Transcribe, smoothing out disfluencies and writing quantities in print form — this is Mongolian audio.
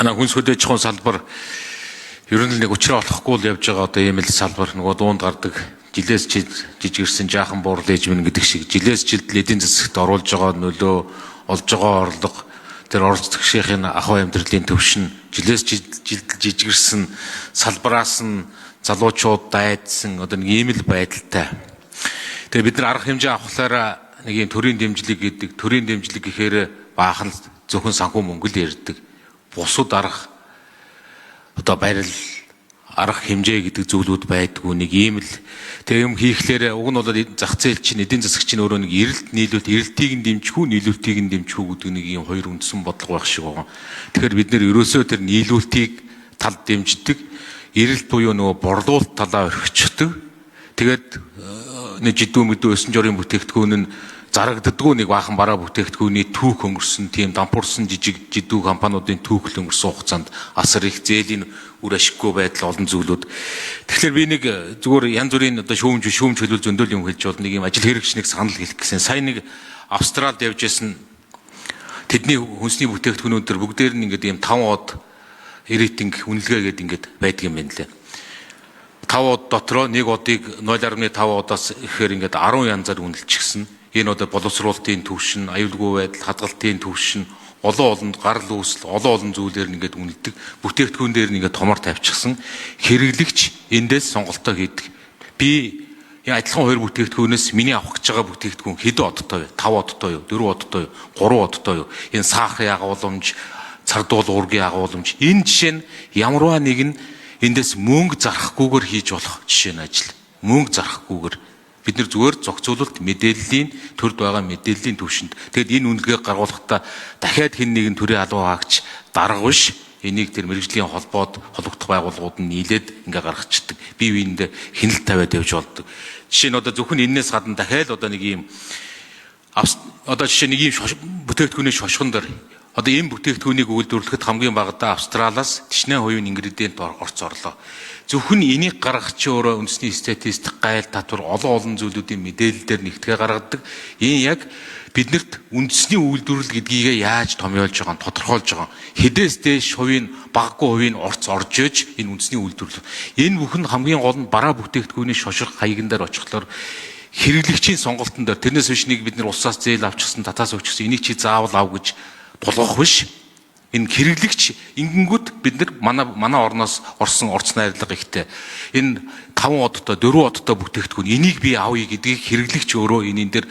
Манай хүнс хөдөө аж ахуйн салбар ер нь л нэг учраа олохгүй л явж байгаа одоо ийм л салбар нөгөө дуунд гардаг жилээс жил жижигэрсэн жаахан буурал ээжмэн гэдэг шиг жилээс жилд л эдийн засагт оруулж байгаа нөлөө олж байгаа орлого тэр оролцогчийн ахуй амьдралын түвшин жилээс жил жижигэрсэн салбараас нь залуучууд дайдсан одоо нэг ийм л байдалтай. Тэгээ бид нар арга хэмжээ авахлаараа нэг ийм төрийн дэмжлэг гэдэг төрийн дэмжлэг гэхээр баахан зөвхөн санхүү мөнгө л ярьдаг. Бусад арга одоо барил арга хэмжээ гэдэг зүйлүүд байдгүй нэг ийм л тэг юм хийхлээр уг нь бол зах зээл чинь эдийн засаг чинь өөрөө нэг эрэлт нийлүүлэлт эрэлтийг нь дэмжих үү нийлүүлэлтийг нь дэмжих үү гэдэг нэг ийм хоёр үндсэн бодлого байх шиг байгаа. Тэгэхээр бид нэр ерөөсөө тэр нийлүүлэлтийг тал дэмждэг, эрэлт буюу нөгөө борлуулалт талаа орхичдаг. Тэгээд нэг жидүү мэдүү 9 жорын бүтээгдэхүүн нь зарагддаггүй нэг баахан бараа бүтээгдэхүүний түүх өнгөрсөн тийм дампуурсан жижиг жидүү компаниудын түүхэл өнгөрсөн хугацаанд асар их зээлийн үр ашиггүй байдал олон зүйлүүд. Тэгэхээр би нэг зүгээр янз бүрийн одоо шүүмж шүүмж хөлөөл зөндөл юм хэлж бол нэг юм ажил хэрэгч нэг санал хэлэх гэсэн. Сая нэг Австралид явж исэн тэдний хүнсний бүтээгдэхүүнүүд төр бүгдээр нь ингээд ийм 5 од рейтинг үнэлгээ гэдэг ингээд байдаг юм байна лээ. 5 од дотроо нэг одыг 0.5 одоос ихээр ингээд 10 янзаар үнэлчихсэн. Энэ одоо боловсруулалтын түвшин, аюулгүй байдал, хадгалтын түвшин, олон олон гарал үүсэл, олон олон зүйлээр ингээд үнэлдэг. Бүтээгдэхүүн дээр нь ингээд томор тавьчихсан. Хэрэглэгч эндээс сонголтоо хийдэг. Би адилхан хоёр бүтээгдэхүүнээс миний авах гэж байгаа бүтээгдэхүүн хэдэн одтой вэ? 5 одтой юу? 4 одтой юу? 3 одтой юу? Энэ сахарын агуулмж, цардуул уургийн агуулмж. Энэ жишээ нь ямарваа нэг нь эндээс мөнгө зарахгүйгээр хийж болох жишээ нь ажил. Мөнгө зарахгүйгээр бид нэр зүгээр зохицуулалт мэдээллийн төрд байгаа мэдээллийн түвшинд. Тэгэд энэ үнэлгээг гаргуулахдаа дахиад хэн нэгэн төрийн албан хаагч дарга биш энийг тэр мэрэгжлийн холбоод холбогдох байгууллагууд нь нийлээд ингээ гаргацдаг. Бие биендээ хяналт тавиад явж болдог. Жишээ нь одоо зөвхөн энээс гадна дахиад одоо нэг ийм одоо жишээ нэг ийм бүтээгдэхүүний шошгон дээр одоо энэ бүтээгдэхүүнийг үйлдвэрлэхэд хамгийн багадаа Австралиас 80% ингредиент орц орлоо. Зөвхөн энийг гаргах чи өөрөө үндэсний статистик, гайл татвар олон олон зүйлүүдийн мэдээлэл дээр нэгтгээ гаргадаг. Энэ яг биднэрт үндэсний үйлдвэрлэл гэдгийг яаж томьёолж байгаа нь тодорхойлж байгаа. Хэдээс дээш хувийн багагүй хувийн орц орж иж энэ үндэсний үйлдвэрлэл. Энэ бүхэн хамгийн гол нь бараа бүтээгдэхүүний шошго хаяган дээр очихлоор хэрэглэгчийн сонголтон дээр тэрнээс биш нэг бид нар улсаас зээл авчихсан, татаас өгчихсэн энийг чи заавал ав гэж тулгах биш. Энэ хэрэглэгч ингэнгүүт бид нар манай орноос орсон орц найрлага ихтэй. Энэ 5 одтой 4 одтой бүтээгдэхүүн энийг би авъя гэдгийг хэрэглэгч өөрөө энэ дээр